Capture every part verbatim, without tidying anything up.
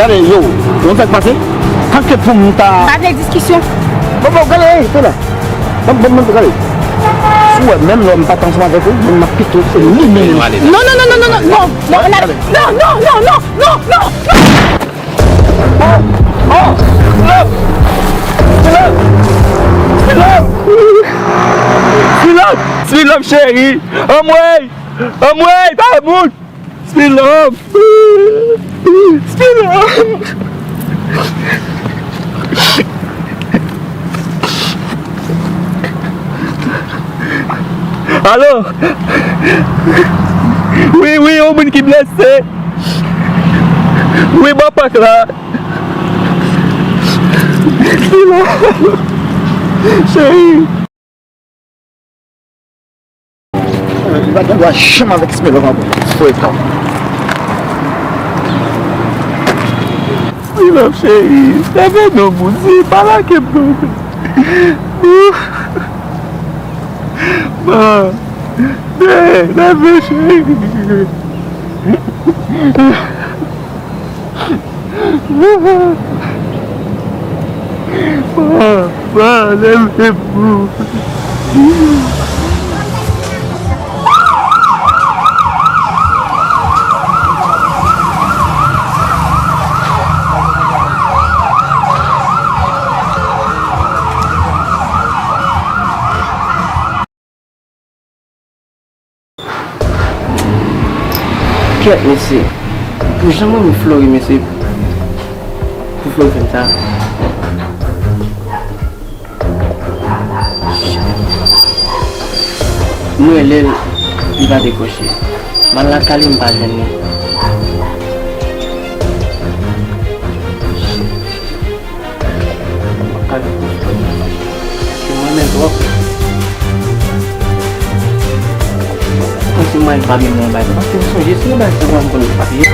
Gade, yo, ou konn sa k pase? Tanke pou m ta... M pa vle diskisyon. Bon, bon, gade, ey, te la. Bon, bon, bon, gade. Si w wè, menm lè m pa t ansanm avèk ou, men m ap kite w, se li menm. Non, non, non, non, non, non, non, non, non, non, non, non, non, non, non, non. Oh, oh, Philip! Philip! Philip! Philip! Philip, cheri! Anmwey! Anmwey, pa bout! Speed love! Speed love! Alo? Wi, wi, yon moun ki blese. Wi, bò pak la. Speed love. Cheri. Li pa gen dwa janm avèk Smirnoff ankò. Frekan. Smirnoff cheri, leve non, Bondye, pa lage m non. Ma, de, leve cheri. Papa, leve pou. Kèt, mesye. Pou jan mwen renmen Flori, mesye. Pou Flori fè m sa. Mwen rele l, li pa dekwoche. M al lakay li, m pa jwenn li. Mwen menm twòp. Mwen si mwen pa gen mwen bay, paske m sonje si mwen bay sa mwen konn pa peye.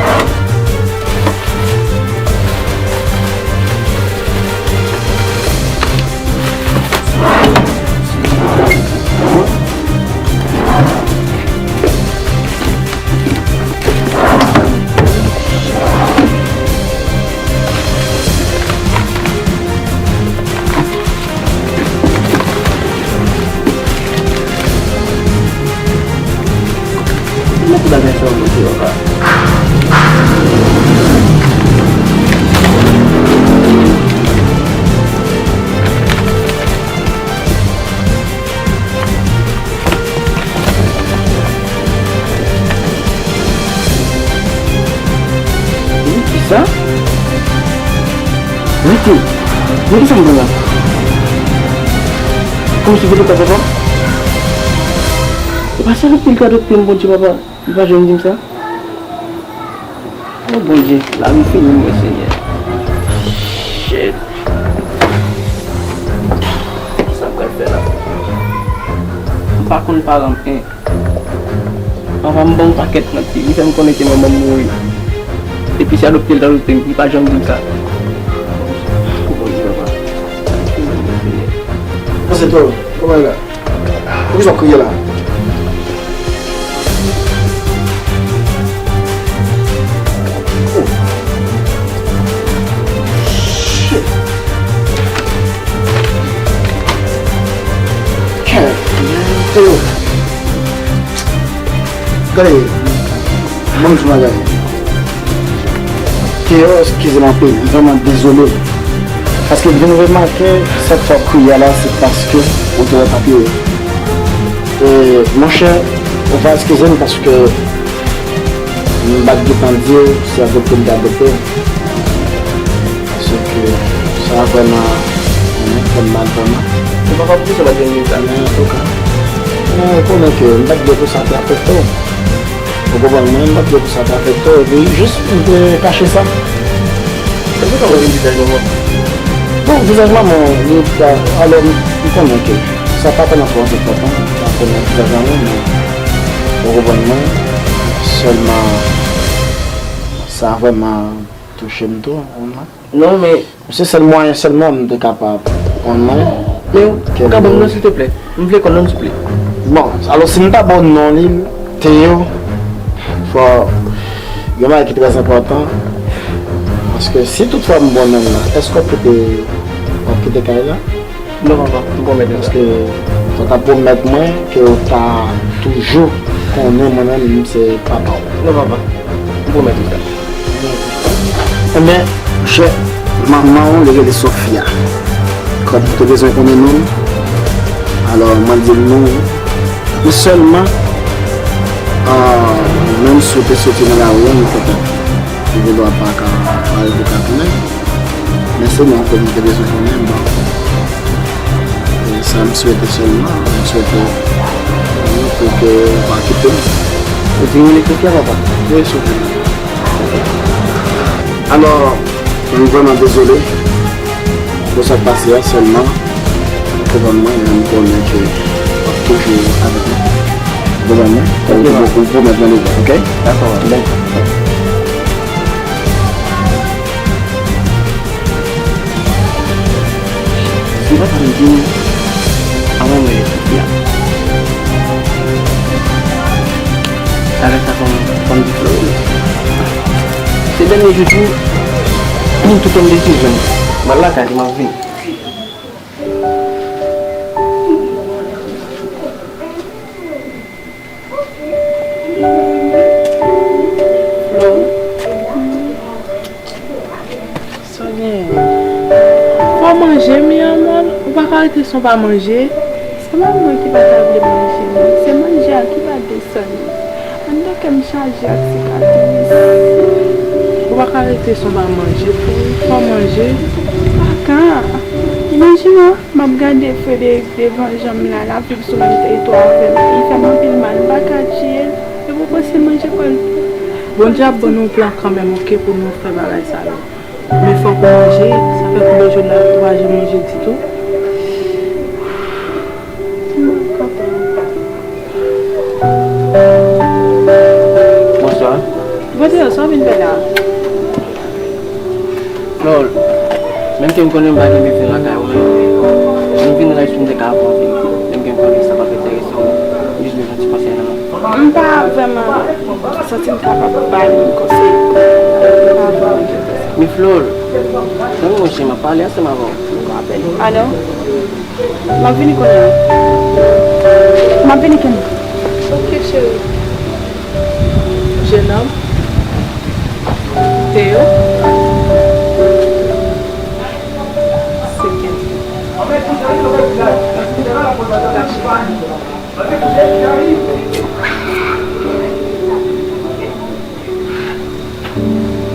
Mete bagay sa yo kote yo ka. Wi, kisa? Rete. Men kisa m pran la? Kòmsi vide kò papa? E pa sa l ap pil gade pil, Bondye papa. Li pa janm di m sa. O Bondye, lavi fini mwen, Senyè. Shit. Sa m pral fè la? M pa konn paran m, en. Papa m ban m pakèt manti. Li fè m konnen ke manman m mouri. Epi se adopte l t adopte m. Li pa janm di m sa. O Bondye, papa. Lavi fini mwen, Senyè. Pase to, kòman e la? Poukisa w ap kriye la? Oh. Shit. Kè, Teo. Gade, ban m di w yon bagay. Teo, eskize m anpil, m vrèman dezole. Paske m vin remake, sa k fè w kriye a la, se paske ou te wè papye yo. E, monchè, ou va eskize m paske m pa t gentan di w se adopte m te adopte w. Paske sa vrèman, fè m mal vrèman. Se pa pou sa m pa t vin di sa. Men antouka, men ou konnen ke m pa t gen pou sa te afekte w. Ou konprann mwen, m pa t gen pou sa te afekte w. Epi jis m te kache sa. Èske w wè vizaj manman? Bon, vizaj manman, li ta, alò, m, m konnen ke sa pa tèlman twò enpòtan, m pa konnen vizaj manman, men ou konprann mwen, sèlman sa vrèman touche m tou, ou konprann mwen? Non, men se sèl mwayen sèlman m te kapab konn mwen. Men ou ka ban m non, silteplè? M vle konn non, souple. Bon, alò, si m ta ba w non li, Teo, fò gen bagay ki trè enpòtan. Paske si toutfwa m bon nonm nan, èske w ap kite, w ap kite kay la? Non, papa, m pwomèt ou sa. Paske w ta pwomèt mwen ke w ta toujou konnen mwen menm, m se papa w. Non, papa, m pwomèt ou sa. Ebyen, monchè, manman w, li rele Sofia. Kòm ou te bezwen konnen non l, alò, mwen di l non. Men sèlman, ah, menm si w te soti nan lari a, nou te konn. Ou gen dwa pa ka pale pou ka konnen. Men se non ke m te bezwen konnen, m ba w. E sa m swete sèlman, m swete pou ke w pa kite m. Ou di rele Sofia, papa? Wi, Sofia. Alò, m vrèman dezole pou sa k pase a, sèlman konprann mwen, men m konnen ke w ap toujou avèk mwen. Konprann mwen? Ok, ou, ou pwomèt mwen deja, ok? Dakò, bèl. Li pa t anyen di m avan mwen rele Sofia. Avèk sa, fò m, fò m di Florine. Se dènye jou tou, m tou pran desizyon. M al lakay li, m ap vini. Flo. Sa w genyen? Fò w manje, mi amor. Ou pa ka rete san w pa manje. Se pa mwen ki pa ta vle manje, non. Se manje a ki pa desann. Anndan kè m chaje ak sikatris. Ou pa ka rete san w pa manje, Flo. Fò w manje. M pa ka. Imajine w. M ap gade Frederick devan jan m la, l ap viv sou menm teritwa avè m. Li fè m anpil mal, m pa ka tiye l. Epi w panse manje kò l. Bondye ap ban nou plan kanmenm, oke, pou nou fè bagay sa yo. Men fòk ou manje, sa fè kounye a jodi la, ou pa janm manje ditou. M pa kapab. Bonswa. Bondye, sa w vin fè la? Flor, menm ke m konnen m pa gen bezwen lakay ou menm, m vin la jis pou m te ka ba w verite. Menm ke m konnen sa p ap enterese w, m jis bezwen ti konsèy nan men w. M pa vrèman santi m kapab bay moun konsèy. M pa vrèman gen konsèy. Men Flor, tann mwen cheri, m ap pale ansanm avè w. Alo? M ap vini kounye a. M ap vini kounye a. Ok, cheri. Jenòm. Teo. Se Kenfrey.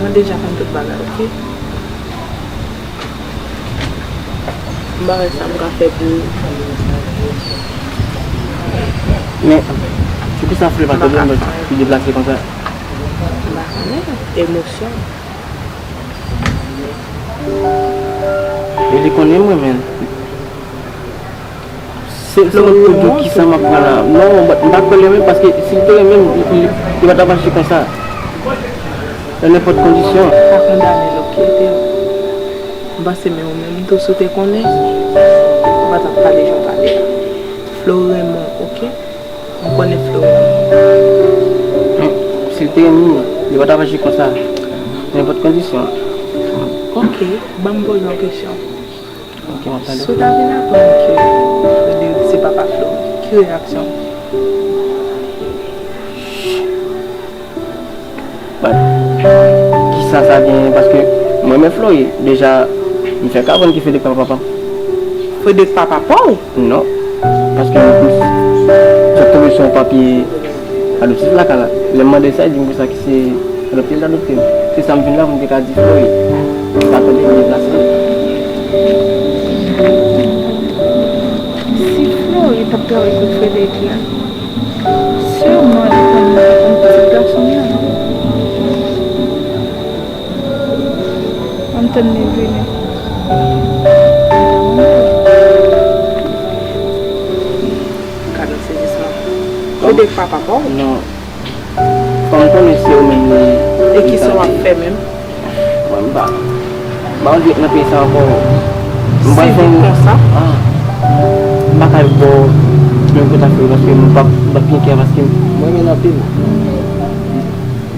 Mwen deja konn tout bagay, oke? M pa wè sa m ka fè pou ou. Men, se pou sa Flori pa tande mwen, li deplase konsa. M pa konnen, emosyon. E li konnen mwen, men. Se, se lòt kote ki sa m ap pran la. Non, m pa, m pa kwè l renmen, paske si l te renmen m, li, li, li pa t ap aji konsa. Nan nenpòt kondisyon. Pa kondane l, oke, Teo? M panse men ou menm tou, si w te konnen, ou pa t ap pale jan w pale a. Flo renmen w, oke? M konnen Flo renmen w. Men, si l te renmen m, li pa t ap aji konsa. Nan nenpòt kondisyon. Oke, ban m poze w yon kesyon. Ok, m ap tande. Si w ta vin aprann ke Frederick se papa Flo, ki reyaksyon w? But, kisa sa genyen? Paske mwen renmen Flo, deja, m fèk aprann ke Frederick pa papa m. Frederick pa papa w? Non. Paske m plis, m sot tonbe sou yon papye adoptif lakay la. Lè m mande l sa, li di m konsa ke se adopte l t adopte m. Se sa m vin la pou m te ka di Flo, wi. M pa tande m deplase. Si Flo t ap travay kot Frederick la, sèman li konn, li konn pitit gason m nan. Ann tann li vini. Gad yon sezisman. Frederick pa papa w? Non. Fò m konnen se ou menm li. E kisa w ap fè menm? Mwen, m pa, m pa anvi ret nan peyi sa ankò. M pral fè yon, ah, m pa ka ba w menm kontak li paske m p ap, m p ap gen kè paske m renmen l anpil.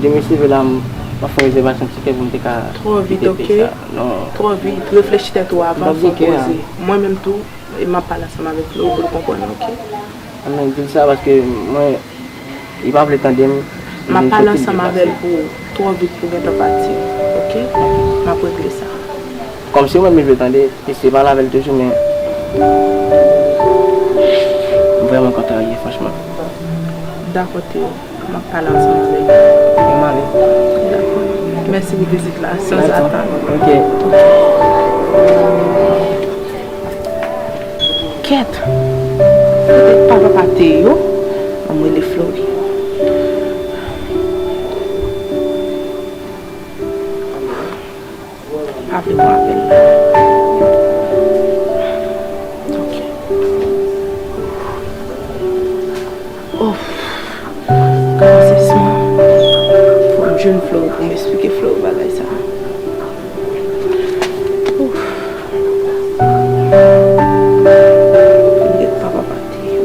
Demen se vre la, m M ap fè rezèvasyon tikè pou m te ka kite peyi sa. Twò vit, oke? Non. Twò vit. Reflechi tèt ou avan, fè yon poze. Mwen menm tou, e m ap pale ansanm avèk Flo pou l konprann, oke? Ann di l sa paske mwen, li pa vle tande m. M ap pale ansanm avè l pou twò vit pou gentan pati, oke? M ap regle sa. Kòm se mwen m vle tande, eseye pale avè l toujou, men m vrèman kontrarye, franchman. Dakò, Théo. M ap pale ansanm avè l. Mwen ale. Dakò. Mèsi pou vizit la. Sans atann. Ok. Kèt. Petèt pa papa Théo. Ban m rele Flory. Pa vle pran apèl la. Ok. Ouf. Kòman se swa? Fò m jwenn Flo pou m esplike Flo bagay sa. Ouf. Fò m ret pa papa Théo.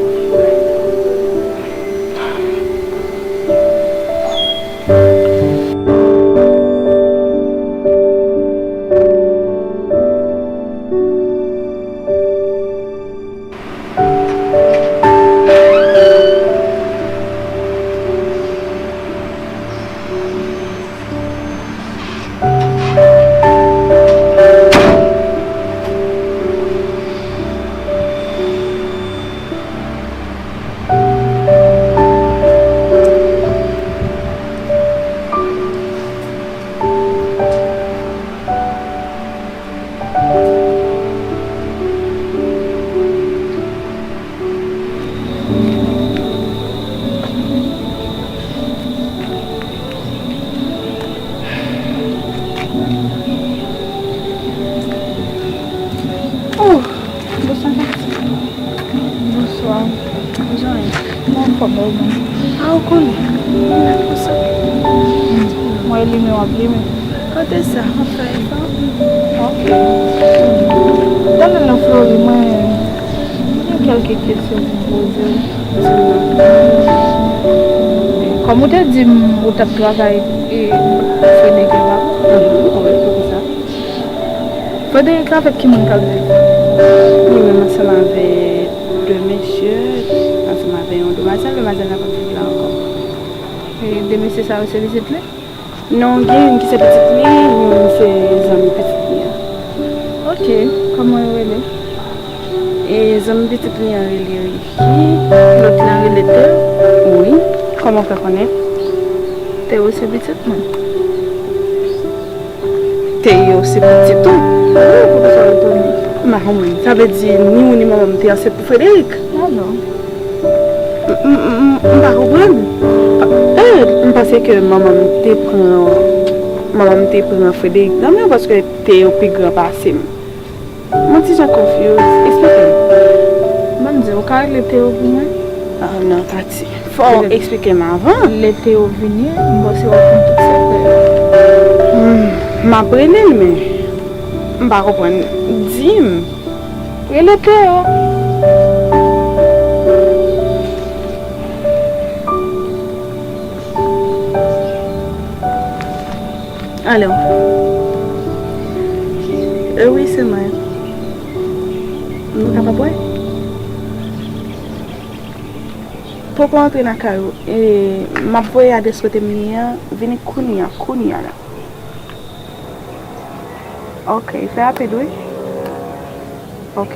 Oh, bonswa, Tati. Bonswa. Jan w ye? Mwen anfòm, e ou menm? A, ou konnen. Mwen limen, w ap limen. Kote sa? M ap fè efò. Ok. Tande non, Flory, mwen gen kèlke kesyon pou m poze w. Kòm ou te di m ou t ap travay e Frederick la pa? Mhm, wi, poukisa? Frederick avèk ki moun k ap viv? Li menm ansanm avèk de mesye, ansanm avèk yon demwazèl, demwazèl la p ap viv la ankò. E de mesye sa yo se pitit li? Non, gen youn ki se pitit li, youn se zanmi pitit li a. Ok, kòman yo rele? E zanmi pitit li an rele Ricky, lòt la rele Théo. Wi, kòman w fè konnen? Théo se pitit mwen. Théo se pitit ou? Wi, poukisa w etone? M pa konprann. Sa vle di ni ou ni manman m te ansent pou Frédéric? Non, non. M, m, m, m pa konprann. Eh, m panse ke manman m te pran, manman m te pran Frédéric nan men w paske Théo pi gran pase m. Mwen ti jan confuse, eksplike m. Ban m di w, ou ka regle Théo pou mwen? Ah, non, Tati. Fò w eksplike m avan. Lè Théo vini, m panse w ap konn tout sekrè yo. Hmm, m ap rele l, men m pa konprann. Di m. Rele Théo. Alo. E wi, se mwen. Nou kapab wè? Poko antre nan kay ou. E, m ap voye adrès kote m ye a. Vini kounye a, kounye a la. Ok, fè rapid, wi. Ok.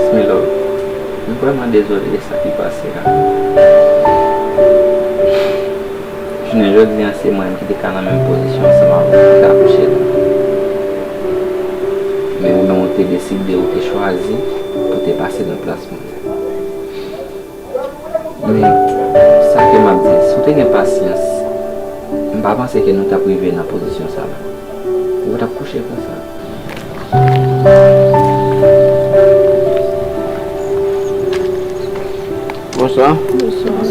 Smilov, m vrèman dezole de sa ki pase a. Jounen jodi a, se mwen menm ki te ka nan menm pozisyon ansanm avè w pou te akouche la. Men ou menm, ou te deside, ou te chwazi pou te pase nan plas mwen. Men, sa ke m ap di, si w te gen pasyans, m pa panse ke nou t ap rive nan pozisyon sa la. Ou pa t ap kouche konsa. Bonswa. Bonswa.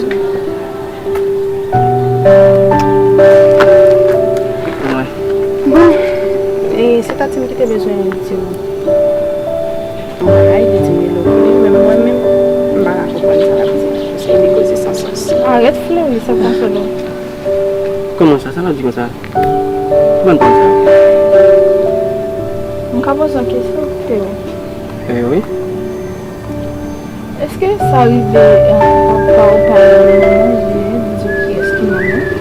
Ti m ki te bezwen di w yon bagay, li di m rele w pou li, men mwen menm, m pa ka konprann sa l ap di. Paske li koze san sans. Arèt fleri, sa konsole w. Kòman sa? Sa l ap di konsa? Kòman l konn sa? M ka poze w kesyon, Teo? Eh wi. Èske sa rive, eh, papa w pale ak manman w, oubyen li di w kiyès ki manman w?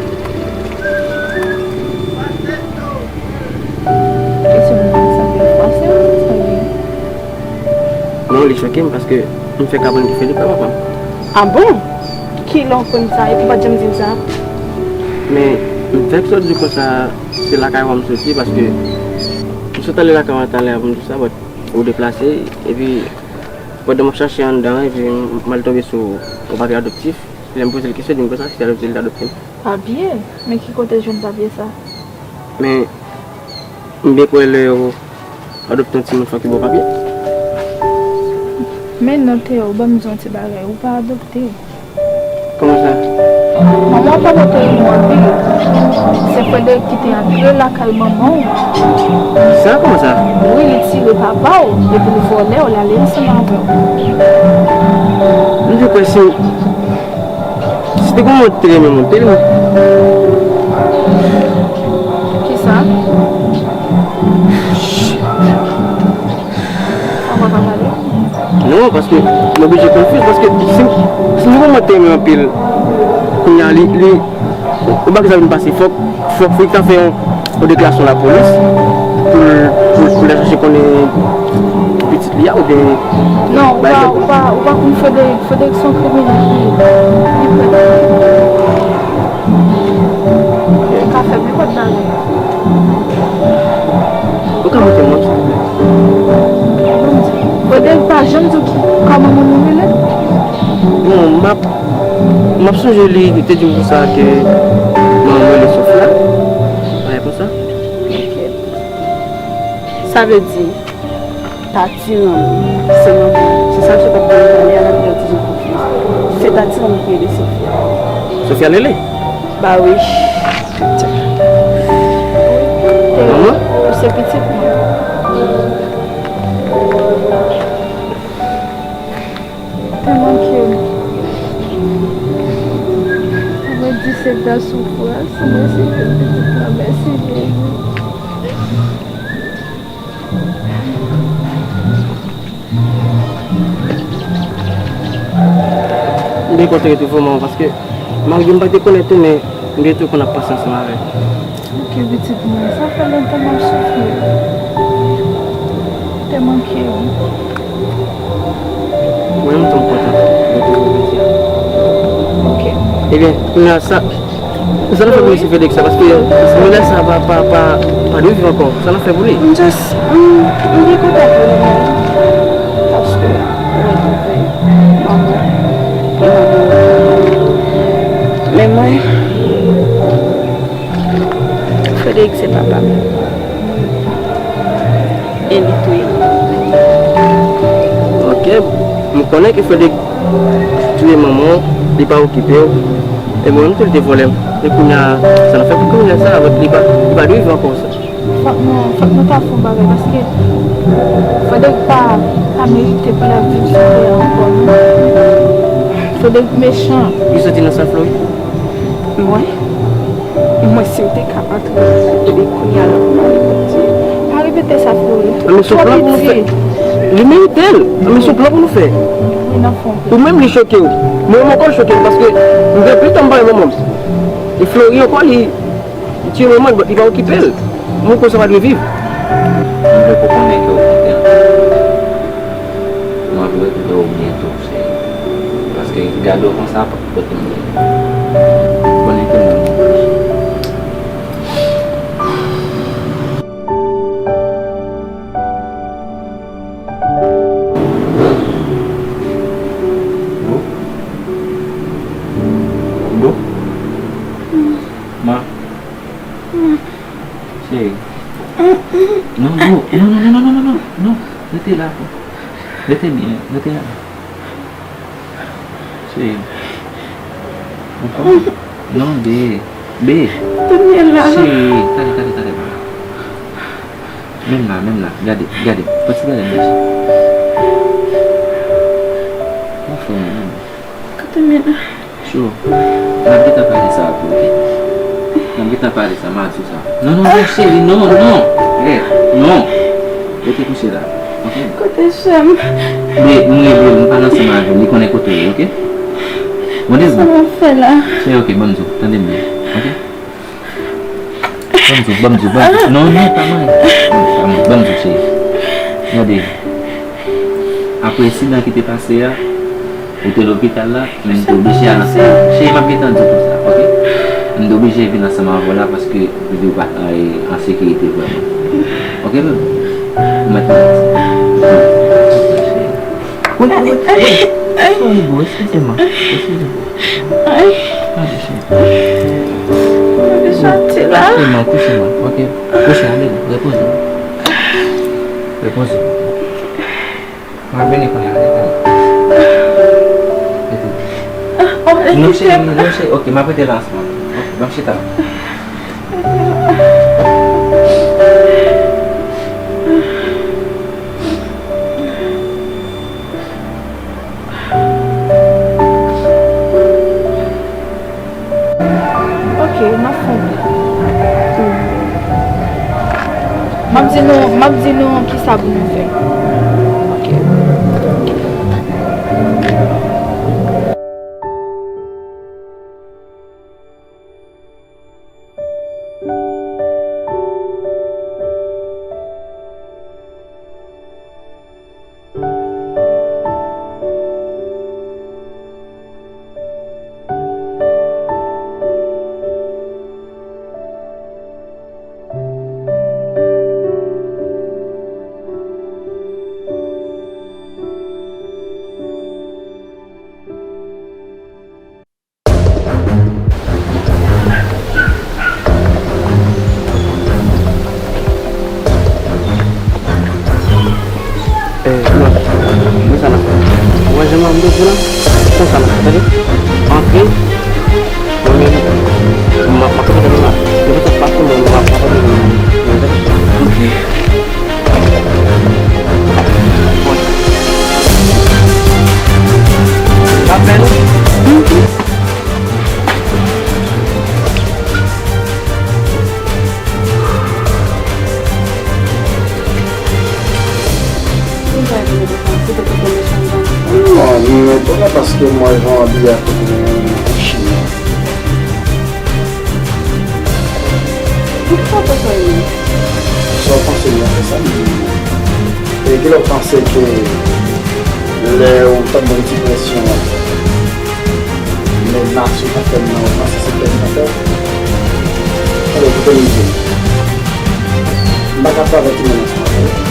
Kesyon nan sanble fwase w, sa gen? Non, li choke m paske m fèk aprann ke Felix pa papa m. Ah bon? Kilè w konn sa epi w pa t janm di m sa? Men m fèk sot di w konsa se lakay w a m soti paske m sot ale lakay w a talè a pou m di w sa, but ou deplase, epi pandan m ap chache anndan an, epi m al tonbe sou yon papye adoptif. Lè m poze l kesyon, li di m konsa se adoptif li t adopte m. Papye? Men ki kote w jwenn papye sa? Men m byen kwè lè yo adopte yon timoun fòk yo ba w papye. Men non, Teo, ban m di w yon ti bagay, ou pa adopte. Kòman sa? Manman w pa pote yon anpil. Se Frederick ki te antre lakay manman w. Sa, kòman sa? Wi, li tire papa w, epi l vòlè w, l ale ansanm avè w. M te kwè se, se te gon moun te renmen moun, te li. Kisa? Papa pa pale? Non, paske m oblije konfyiz, paske si, si nou kòmanse renmen anpil, kounye a, li, li, ou pa ki sa vin pase, fòk, fòk, fòk ta fè yon, yon deklarasyon lapolis pou l, pou l, pou l ta chache konnen pitit li a, oubyen... Non, ou pa, ou pa, ou pa konn Frederick, Frederick se yon kriminèl li ye. Li prè. Li ka fè nenpòt bagay. Ou ka montre m, silvouplè? Frederick pa janm di w ki, kòman moun nan rele? Bon, m ap, m ap sonje li, li te di m konsa ke manman m rele Sofia. Bagay konsa. Ok. Sa vle di, Tatiranm se manman. Se sa m sot ap di w talè a la, m gen yon ti jan konfyiz. Se Tatiranm ki rele Sofia. Sofia Lele? Ba wi. Manman? Ou se pitit mwen. Te manke m. Mwen di se gras ou pran, si mwen se pitit mwen, mèsi Jezi. M byen kontan retwouve w, manman, paske malgre m pa te konnen tou, men m byen tou konn ap pase ansanm avè w. Ok, pitit mwen, sa fè lontan m ap soufri. Te manke w. Mwen menm tou m kontan retwouve w jodi a. Ok. Ebyen, kounye a sa, sa n ap fè pou mesye Frederick sa, paske moun sa pa, pa, pa, pa dwe viv ankò. Sa n ap fè pou li? M just, m, m byen kontan pou li menm. Paske mwen retwouve manman. E manman retwouve mwen. Men mwen, Frederick se papa m. E li touye m. Ok, m konnen ke Frederick touye manman w, li pa okipe w. E mwen menm tou li te vòlè m. E kounye a, sa n ap fè pou kounye a sa, avèk li pa, li pa dwe viv ankò sa. Fòk nou, fòk nou ta fè yon bagay, paske Frederick pa, pa merite pou l ap viv sou tè a ankò, non. Frederick mechan. Li soti nan South Florida? Mwen? Mwen, si m te ka antre nan South Florida kounye a, la pou mwen, Bondye. Pa repete sa, Flori. Ann, men se yon plan pou nou fè. Li merite l. Ann, men se yon plan pou nou fè. Wi, nan fon. Ou menm, li choke w. Mwen menm ankò, l choke m, paske m gen anpil tan m pa wè manman m. E Flori ankò, li, li tiye manman l, but li pa okipe l. Moun konsa pa dwe viv. M vle pou konnen ke w kontan. Mwen vle retwouve w byento, cheri. Paske gade w konsa, pa kote m ye. Konnen ke mwen. Dlo? Dlo? Ma. Cheri. Non, non, non, non. Rete la. Rete byen, rete la. Cheri. Non, be. Be. Tounen la. Cheri, tande, tande, tande. Menm la, menm la. Gade, gade. Pati gade m, cheri. Anfòm, menm. Kote men la? Cho. M ap gentan pale sa ak ou, oke? M ap gentan pale sa, m a di w sa. Non, non, non, cheri, non, non. Eh, non. Rete kouche la, oke? Kote sè m? Men, nou rele, nou pale ansanm avè l, li konnen kote w ye, oke? Bon, sa m ap fè la? Cheri, oke, ban m di w, tande m byen, oke? Ban m di w, ban m di w, ban m di w. Non, non, pa mari. Ban m di w, cheri. Gade. Apre ensidan ki te pase a, ou te lopital la, men m te oblije al ansanm. Cheri, m ap gentan di w tout sa, oke? M te oblije vin ansanm avè w la paske m vle w pa t an, an sekirite vrèman. Oke, bebe? Ou mèt nan. Wi, wi, wi. Sorry, boo. Eskize mwen. Eskize, boo. Ay. Gade, cheri. Mwen vin soti la. Kouche mwen, kouche mwen. Oke. Kouche, ale, repoze w. Repoze w. M ap vini kounye a, ale, ale. Repoze. Non, cheri, non, cheri. Oke, m ap rete la ansanm avè w. Oke, ban m chita. Ok, m ap fè yon plan. M ap di nou, m ap di nou kisa pou nou fè. Ok. Eh, non. Men sa n ap fè. Ou wè jan m ap di w la? Konsa n ap fè, tande? Antre. Mwen menm, m ap, m ap kanpe tande w la. Depi sa pase, mwen, m ap kanpe tande w la. Ok. Rapèl. Non, m etone paske m wè jan w abiye a kote m, m chimè. Poukisa w panse w renmen? Sa w panse de afè sa, m di w. E kilè w panse ke lè w t ap ban m ti presyon an, menas ou t ap fè m nan, ou panse se tèt m t ap fè? Tande, koute m di w. M pa ka fè avèk ti menas sa, tande.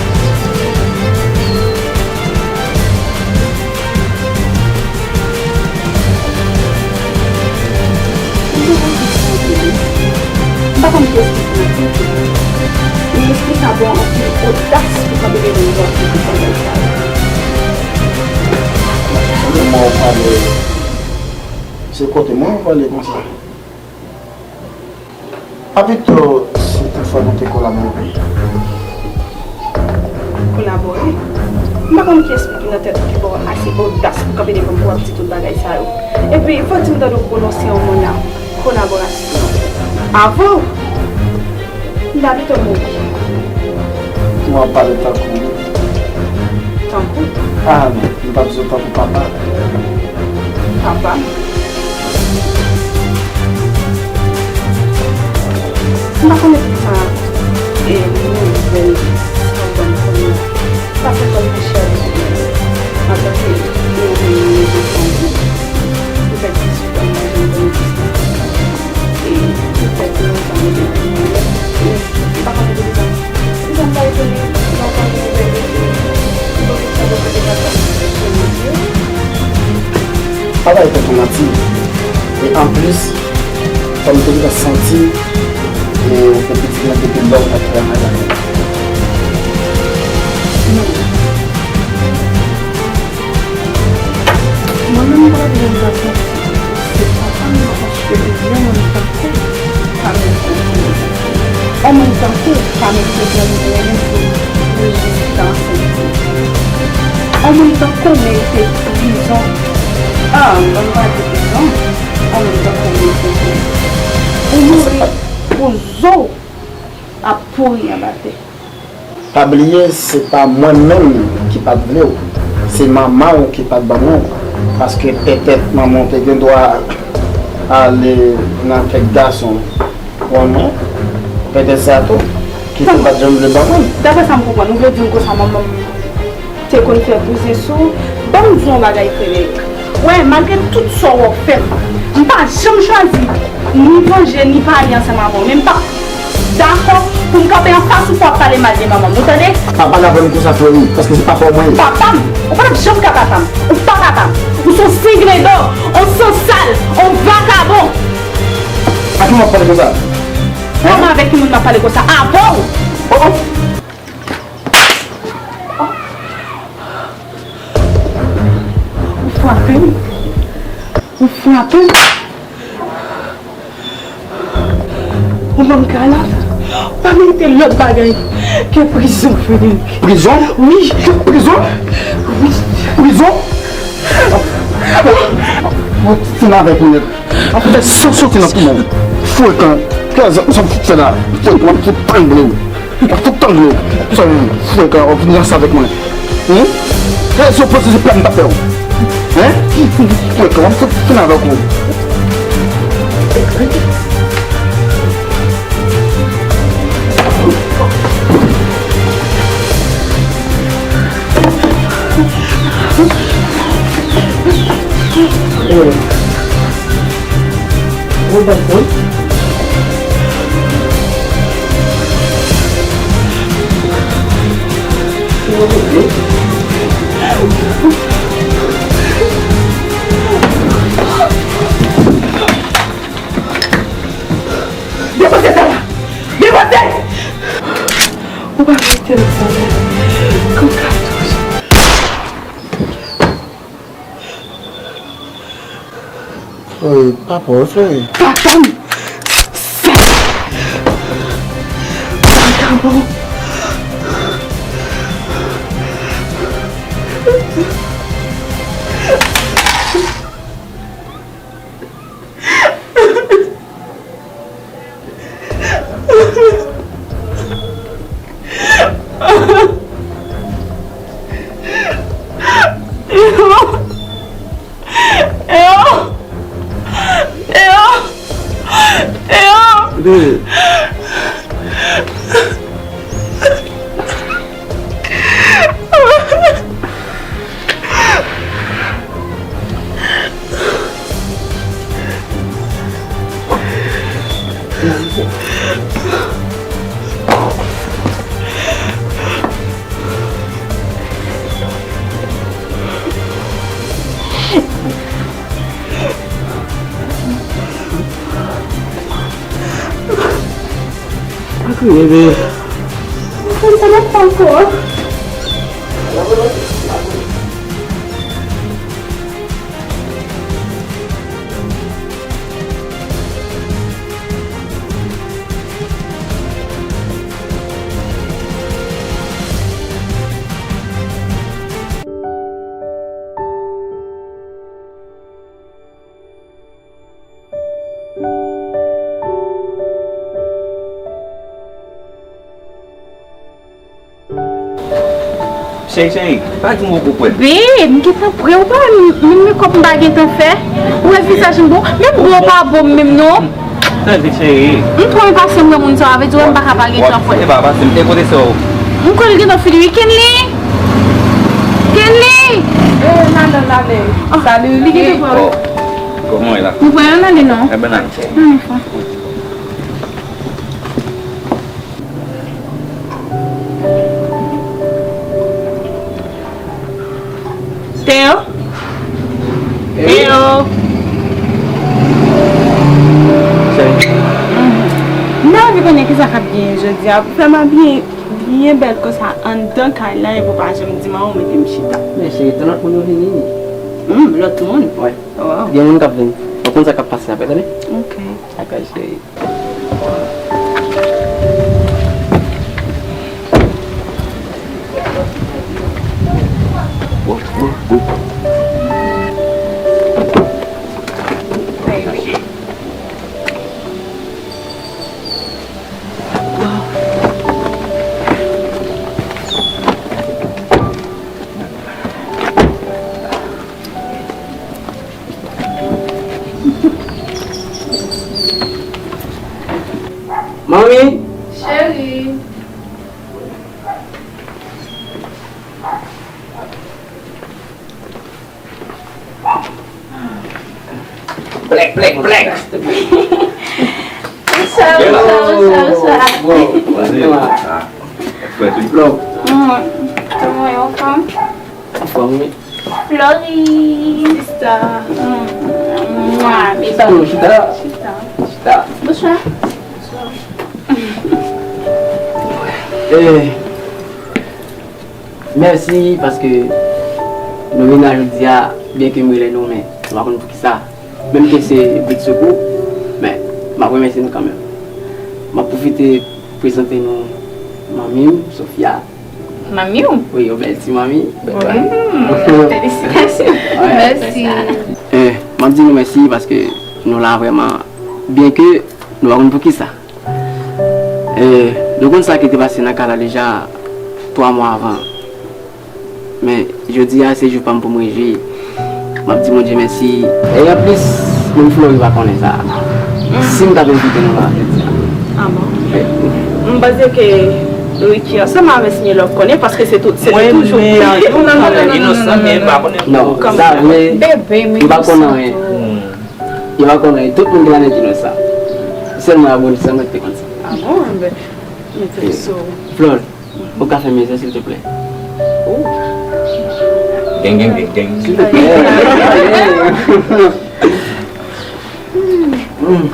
M pa konn ki espri ki nan tèt ou. Li espri sa bon anpil odas pou kanpe devan yon moun ki fè bagay sa yo. Kote mwen ou pale? Se kote mwen ou pale konsa? Papito, si toutfwa nou te kolabore. Kolabore? M pa konn ki espri ki nan tèt ou ki ba w ase odas pou kanpe devan m pou w ap di tout bagay sa yo. Epi, fò di m tande w pwononse yon mo la, kolaborasyon. Avè w! M ta pito mouri. Ou ap pale tankou. Tankou? Ah non, m t ap di w tankou papa. Papa? M pa konnen poukisa, e, nouvèl sa w ban m kòm sa fè kò m pi chè antanke yon rezon fanmi. Poutèt ki sou kò m pa janm konnen poukisa. E poutèt nou pa mete nan yon lè. E m pa konnen poukisa. Poukisa m ta etone lè w pa gen nouvèl de fi m? M panse sa dwe kote papa m. Pa bay tèt ou manti. E anplis, kòm m te gentan santi, e, ou te pitit mwen depi lè w t ap travay avè m. Non. Mwen menm, m pa t ap janm ka santi se papa m nan, paske li vrèman li pa t konn pa menm konn. On moun tankou w pa merite pran yon renmen pou rezilta ansent li. On moun tankou w merite prizon. Ah, m pa di prizon. On moun tankou w merite prizon. Ou mouri pou zo w ap pouri anba tè. Pa bliye, se pa mwen menm ki pa t vle w, se manman w ki pa t ban mwen w. Paske petèt manman w te gen dwa ale nan kèk gason. Konnen, petèt sa tou, ki fè l pa t janm vle ban mwen. Daprè sa m konprann, ou vle di m konsa manman m te konn fè bouzen sou w? Ban m di w yon bagay, Frederick. Wè, malgre tout sa w wè w fè m, m pa janm chwazi ni vanje, ni pale ansanm avè w. Men m p ap dakò pou m kanpe anfas ou pou w ap pale mal de manman m, ou tande? Pa pale avè m konsa, Frederick, paske se papa w mwen ye. Papa m? Ou pa t ap janm ka papa m. Ou pa papa m. Ou se yon senglendo, yon sansal, yon vakabon. A ki moun w ap pale konsa? Kòman avèk ki moun m ap pale konsa? Avè w! Oh, oh. Ou frape m. Ou frape m. Ou ban m kalòt. Ou pa merite lòt bagay ke prizon, Frederick. Prizon? Wi. Prizon? Wi. Prizon? Mwen fin avèk ou nèt. Ap fè san soti nan poumon. Frekan. Kè zam sa m fout fè la? Frekan, w ap fout trangle w. W ap fout trangle w. Sa w frekan, w ap vin ranse avèk mwen. Hen? Kè zam pwosesi plan m t ap fè w. Hen? Frekan, w ap fout fin avèk ou. Depoze zam la! Depoze! Ou pa mete l sa la. Kòm katouch. Oy, papa w, frè. Papa m! Sèl! Vakabon! Eyo! Eyo! Eyo! Eyo! Pa kriye, bebe. Mwen konn sa m ap fè ankò. Cheri, cheri, pa di m ou poko prè. Babe, m gentan prè, ou pa wè menm mekòp m pa gentan fè. Ou wè vizaj m bon, menm bò w pa bon menm non. Tande cheri. M twò enpasyan m wè moun sa, sa vle di wè m pa ka pa gen tan pou. E pa pase m te kote sè w. M kwè l gentan fini wi, Kenley. Kenley! Eh, Nana, Nana. Salut, li gentan pran. Kòman w ye la? M pran yon Nana non. Ebyen, Nana. Nana, fò. Teo? Teo? Cheri. Mhm. M ta anvi konnen kisa k ap genyen jodi a. Pou fè m abiye byen bèl konsa anndan kay la epi w pa janm di m anyen, w mete m chita. Men cheri, tout lòt moun yo vini. Hmm, lòt moun? Wi. Oh. Gen moun k ap vini. Ou konn sa k ap pase apre, tande? Ok. Dakò, cheri. Tande, Manmi! Cheri! Plèk, plèk, plèk! Bonsoir, bonsoir, bonsoir, bonsoir. Bon, bon, bon. Frè, tout bon? Mm. Kòman w ye, anfòm? Anfòm, wi. Flori. Sista. Mm. Mwa, chita, non, chita. Chita. Chita. Bonsoir. Bonsoir. Eh, mèsi paske nou vin la jodi a, byenke m rele nou, men nou pa konn poukisa. Menm ke se brit sou kou, men m ap remèsye nou kanmenm. M ap pwofite prezante nou manmi m, Sofia. Manmi w? Wi, yon bèl ti manmi. Wi. Felisitasyon. Mèsi. Eh, m ap di nou mèsi paske nou la vrèman, byenke nou pa konn poukisa. Eh, nou konn sa ki te pase nan kay la deja twa mwa avan. Men, jodi a, se jou pa m pou m rejwi. M ap di Bondye mèsi. E anplis, menm Flori pa konnen sa. Si m t ap envite nou la jodi a. Ah bon? M panse ke Ricky ansanm avè Snyelòk konnen, paske se tout, se te toujou. Non, non, non, non, non, non, non, non. Inosan, men m pa konnen. Non, sa vre, m pa konnen anyen. Yo pa konnen, tout moun ki la nèt inosan. Sèlman abòne, sèlman ki te konn sa. Ah bon? Enben, mete sou. Flori, ou ka fè m yon zè, silteplè? Oh. Geng, geng, geng, geng. Silteplè. Mm.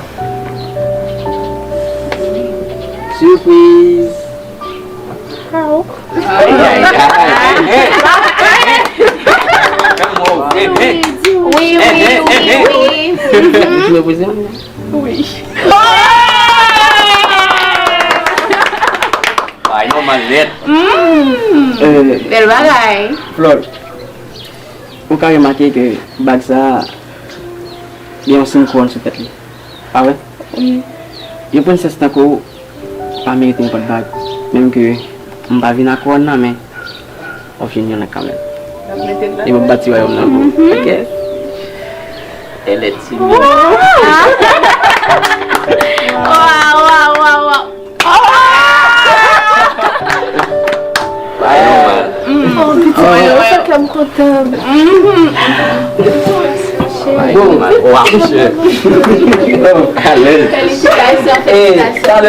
Sipriz. Wi, wi, wi, wi. Ou te repoze m? Wi. Bay nòmal nèt. Mm. Eh. Bèl bagay. Flori, ou ka remake ke bag sa a gen yon siy kouwòn sou tèt li, pa vre? Wi. Yon prensès tankou w pa merite nenpòt bag, menm ke m pa vin ak kouwòn nan, men w ap jwenn youn nan kanmenm. E m ap bati wayòm nan pou ou, oke? Elle est timide. Waw, waw, waw, waw. Oh, piti, sa fè m kontan. Bon. Waw, chè. Alèz. Felisitasyon, felisitasyon.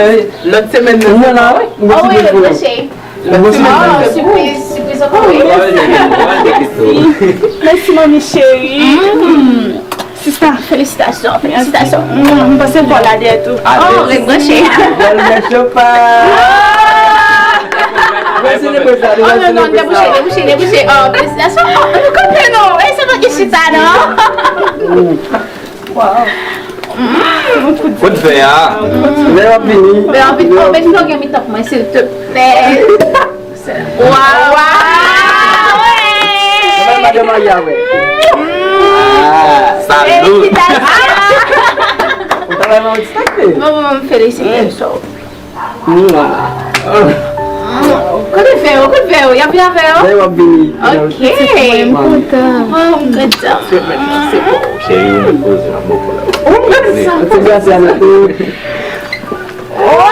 Lòt semèn nan. Mwen la, wi. Oh wi, lòt mwa cheri. Lòt semèn nan. Oh, sipriz, sipriz ankò, wi. Mèsi, manmi cheri. Sista, felisitasyon, felisitasyon. Mm, m panse fò la dèyè tou. Oh, ret branche. Bèl mèt chopa. Nou pral selebre sa, nou pral selebre sa. Oh, non, non, debouche, debouche, debouche. Oh, felisitasyon. Oh, nou kanpe non. E se pa ki chita, non. Wow. Mm, kout fè a. Lè w ap vini. Lè w ap vini. Oh, mete yon mitan pou mwen, silteplè. Waw! Waw! Sa bay madan marye a wè. Ah, salut! Felisitasyon! Ou ta bay manman ti takte? Manman, manman, felisitasyon. Mwa. Kote fè yo? Kote fè yo? Y ap vin avè yo? Lè y ap vini. Ok. Mwen, m kontan. Oh, m kontan. Cheri, ou mèt poze nan bòkò la. Oh, m kontan. Ou ti grasya nan tou. Oh,